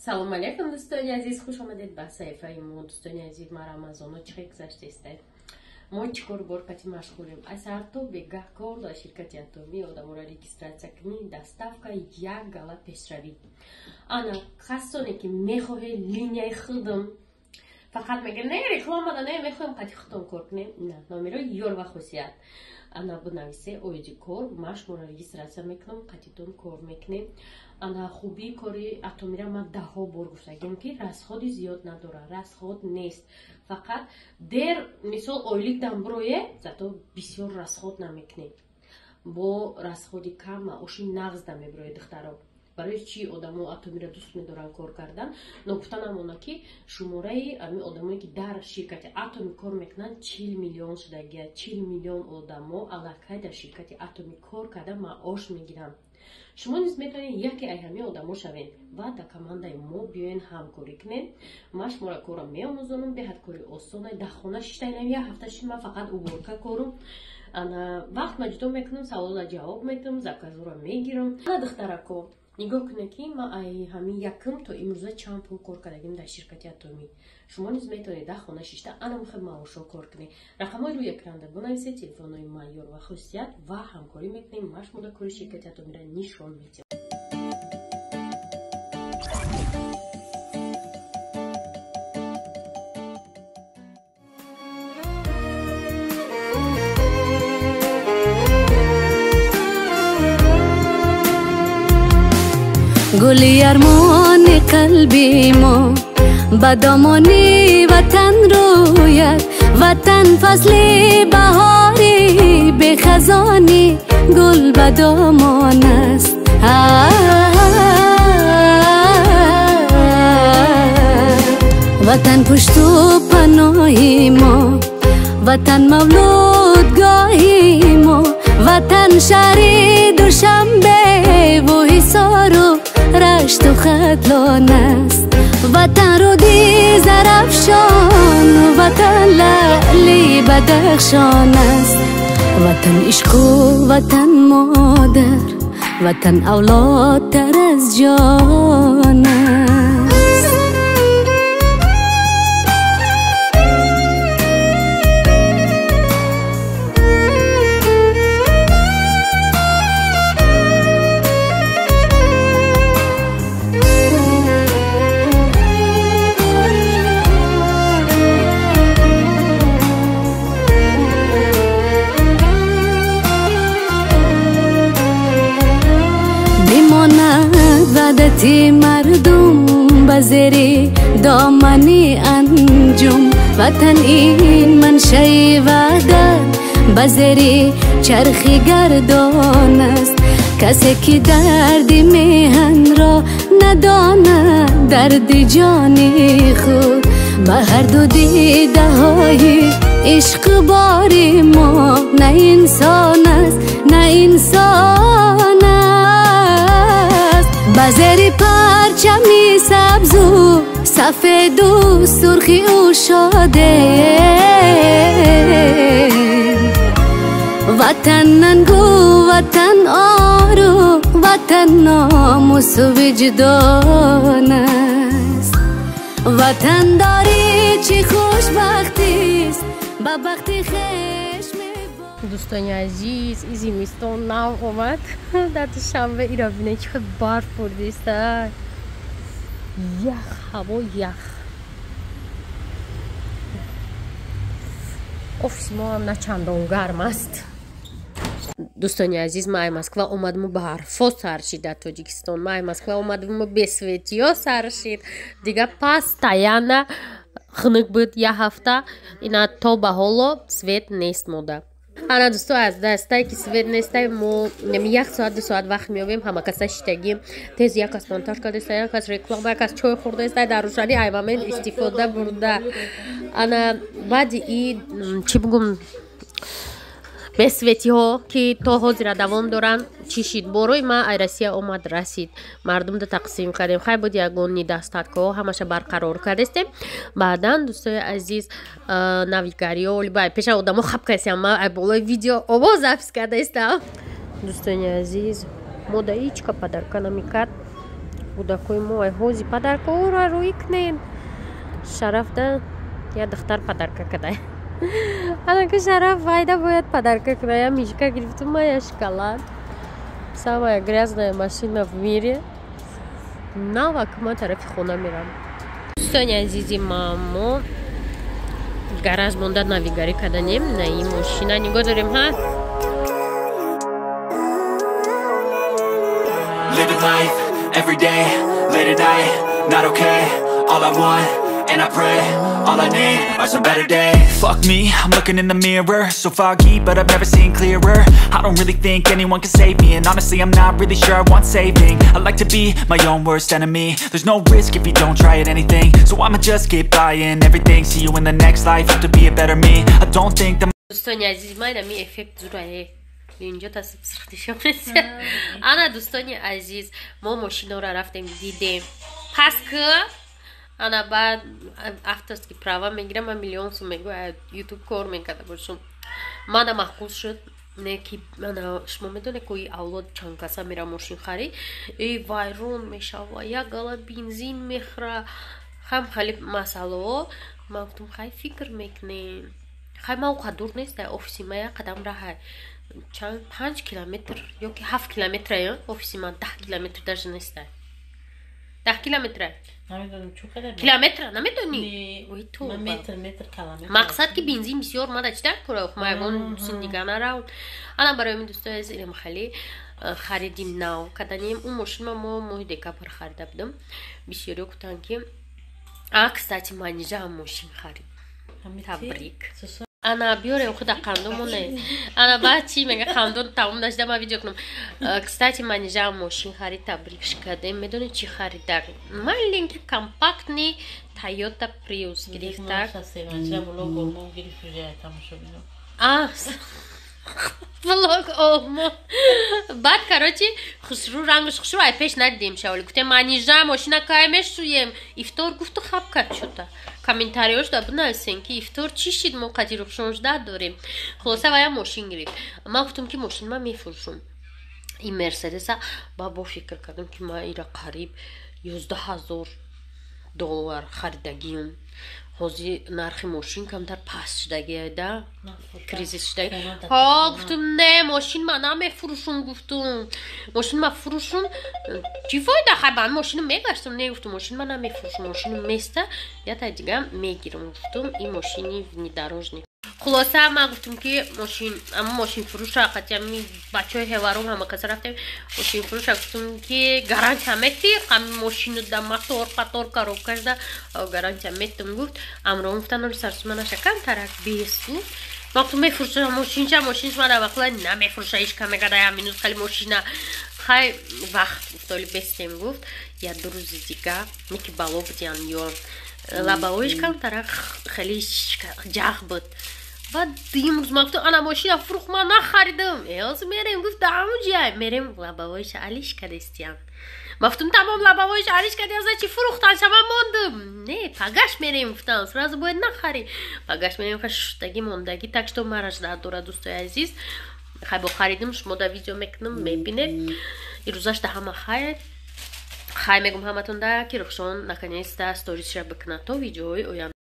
Салом алейкум, дӯстони азиз, хуш омадед ба саҳифаи мо. Дӯстони азиз, ма Рамазоно чӣ хел гузаштестед? Мо чӣ кор бор кати машғулем? Аз саҳар то бегаҳ кор дар ширкати Атомӣ, одаморо регистрация кунӣ, доставка, як гала пешравӣ. Ана касоне ки мехоҳед линияи худам, фақат мегӯям, не реклама да, не мехоҳем қати худтон кор кунем, на номерои ёр ва хусият ана бинависе, оиди кор ман шуморо регистрация мекунам, қатитон кор мекунем. Ана хубии кори Атомира ман даҳҳо бор гуфтагим, ки расходи зиёд надорад, расход нест, фақат дер мисол ойлик дам бирое, зато бисёр расход намекунем, бо расходи кам маоши нағз да мебироед. Духтаро, барои чӣ одамо Атомира дӯст медоранд кор кардан? Ногуфта намона, ки шумораи ами одамое, ки дар ширкати Атоми кор мекунанд, 40 миллион шудагия. 40 миллион одамо аллакай дар ширкати Атоми кор карда маош мегиранд. Шумо низ метавонед яке ай ҳамин одамо шавед ва дар командаи мо биёен, ҳамкорӣ кунед. Ман шуморо корро меомӯзонам, беҳад кори осона. Дар хона шиштаинам, як ҳафта шид, ман фақат уборка корум. Ана вақт ма ҷудо мекунам, саволро ҷавоб метам, заказҳоро мегирам. Ана духтарако, нигоҳ кунед, ки ман ай ҳамин якум то имрӯза чанд пул кор кардагим дар ширкати Атомӣ. Шумо низ метавонед дар хона шишта анамхел маошҳо кор кунед. Рақамҳои рӯи экранда бинависед, телефонҳои майёр ва хусусият, ва ҳамкорӣ мекунем. Ман шумода кори ширкати Атомиро нишон медиҳам. Гули армони қалби мо ба домони ватан рӯяд. Ватан фасли баҳори бехазони гул ба домон аст. Ватан пушту паноҳи мо, ватан мавлудгоҳи мо, ватан шаҳри Душанбеву Ҳисору Рашту Хатлон аст. Ватан руди Зарафшон, ватан лаъли Бадахшон аст. Ватан ишқу ватан модар, ватан авлодтар аз ҷон аст. Бимонад ваҳдати мардум ба зери домани анҷум. Ватан ин маншаи ваҳдат ба зери чархи гардон аст. Касе ки дарди меҳанро надонад, дарди ҷони худ ба ҳарду дидаҳои ишқбори мо на инсон аст, на инсон аст. Ба зери парчами сабзу сафеду сурхи ӯ шодем. Ватан нангу, ватан ору, ватан номусу виҷдон аст. Ватандорӣ чӣ хушбахтист, ба бахти хеш. Дӯстони азиз, и зимистон нав омад дар Душанбе. Ира бинед, чӣ хел барф бурдиста, ях, ҳаво ях. Офиси мо ҳам на чандон гарм аст. Дӯстони азиз, ма ай Москва омадму, барфо сар шид дар Тоҷикистон. Ма ай Москва омадму, бесветиё сар шид. Дига постоянно хунук буд як ҳафта, ина то ба ҳоло свет нест мода. Ана дӯсто, аз дастае ки свет нестай, мо як соат, 2 соат вақт меёбем, ҳама каса шитагим, тез як кас монтаж кардаста, як кас реклама, як кас чой хӯрдаста, дар рӯшанӣ ай момент истифода бурда. Ана баъди и чӣ бугум, бесветиҳо, ки то ҳозира давом доранд, чӣ шид? Борои ма ай Россия омад, расид, мардумда тақсим кардем. Хай, буд ягон недостаткҳо, ҳамаша барқарор кардестем. Баъдан, дӯстои азиз, навигариё бай пеша одамо хаб кардестем. Ма ай болои видео овоз запись кардаистам. Дӯстони азиз, мо да ҳеч ка подарка намекард. Кӯдакои мо ай ҳози подаркаҳоро рӯӣ кунен. Шарафда я духтар подарка кадай. Анака Шараф вайда бояд подарка кунад. Я мишка гирифтум, я шоколад. Самая грязная машина в мире. Навак ма тарафи хона мерам. Дӯстони азизи, мо гараж монда навигарӣ каданем. На ин мошина нигоҳ дорем, ҳа. Living life every day, late at night, not okay. All I want, and I pray, all I need are some better days. Fuck me, I'm looking in the mirror, so foggy, but I've never seen clearer. I don't really think anyone can save me, and honestly, I'm not really sure I want saving. I like to be my own worst enemy. There's no risk if you don't try at anything, so I'ma just keep buying everything. See you in the next life, have to be a better me. I don't think the Дӯстони азиз, ман ами эффект зурае. Инҷо тасб сирхтишон. Ана, дӯстони азиз, мо мошиноро рафтем, дидем. Пас ки ана баъд авторский права мегирам, ман миллион сум мегӯ, ютуб кор мекарда бошум. Мана маъқул шуд, не ки ана шумо медонед, ки авлод чанд каса мера мошин харид, э вайрон мешава, як гала бензин мехӯра, хам хали масъалаҳо. Ман гуфтам, хай, фикр мекунем. Хай, ман оқа дур нест, офиси ма як қадам раҳай, чанд, 5 километр ё ки 7 километра офиси ман, 10 километр даже нестай, 10 километра. Километра намедонӣ? Мақсад ки бензин бисёр мада чита кура, ма ягон син дига нарав. Ана барои мин, дӯстои азиз, илм хали хариди нав каданем. Ун мошинма мо моҳи декабр харида будам. Бисёриё гуфтанд ки а, кстати, Манижа ҳам мошин харид, табрик. Ана биёре, худа қандомоне. Ана баъд чӣ мега, қандон тамом нашида, ман видео кунам. Кстати, Манижа мошин харид, табрикш кардем. Медонед, чӣ харида? Маленький компактный Тойота Приус гирифта. А влог олмо. Баъд, короче, хушрӯ, рангаш хушрӯ, ай пеш надидем. Шаволи гуфтем, Манижа, мошина кай мешӯем? Ифтор гуфту хаб кард шуда. Комментариёш да бинависен, ки ифтор чӣ шид, мо қади рухшонжда дорем. Хулоса, вая мошин гирифт. Ман гуфтам, ки мошин ман мефурӯшум ин Мерседеса. Ба бо фикр кардам, ки ман ира қариб 11 000 доллар харидагиюм. Ҳозир нархи мошин камтар паст шудагида, кризис шудаги. Ҳо, гуфтум, не, мошин ма намефурӯшум. Гуфтум, мошин ма фурӯшум, чӣ фоида? Хай, ба мошину мегаштум. Не, гуфтум, мошин ма намефурӯшум, мошину места, ята дига мегирам. Гуфтум, ин мошини внедорожник. Хулоса, ман гуфтум, ки мошин, ама мошинфурӯша қатиами бачаҳои ҳеварум ҳама каса рафтем. Мошинфурӯша гуфтум, ки гарантия мети ҳами мошину да мотор патор коробкашда гарантия метум, гуфт. Амрон гуфтан, оли сарсума наша камтарак бес, гуфт. Ман гуфтум, мефурӯша мошинча, мошинш мада вақла намефурӯша, ҳеч кам мегада я минус хали мошина. Хай, вақт гуфт, оли бестем, гуфт, я 2 рӯзи дига неки бало будиян ё лабаоиш камтарак хеле ҷах буд. Баъд имрӯз ман гуфтам, ана мошина фурӯх, ман нахаридам. Ҳозир мерем, гуфт, даҳамуҷиай мерем, лабавоиша алиш кадестиям. Ман гуфтам, тамом, лабавоиша алиш кадиям, чи фурӯхтанша ман мондум. Не, пагаш мерем, гуфтам, сразу бояд нахарӣ, пагаш мерем. Ха, шуштагӣ мондагӣ, так что мараш дора. Дӯстои азиз, хай, бо харидим, шумо да видео мекунам, мебинед. Ирӯзаш да ҳама хайр. Хай, мегум ҳаматон да, ки Рухшон наконец-то сторисша бикунад то видеоҳои оянда.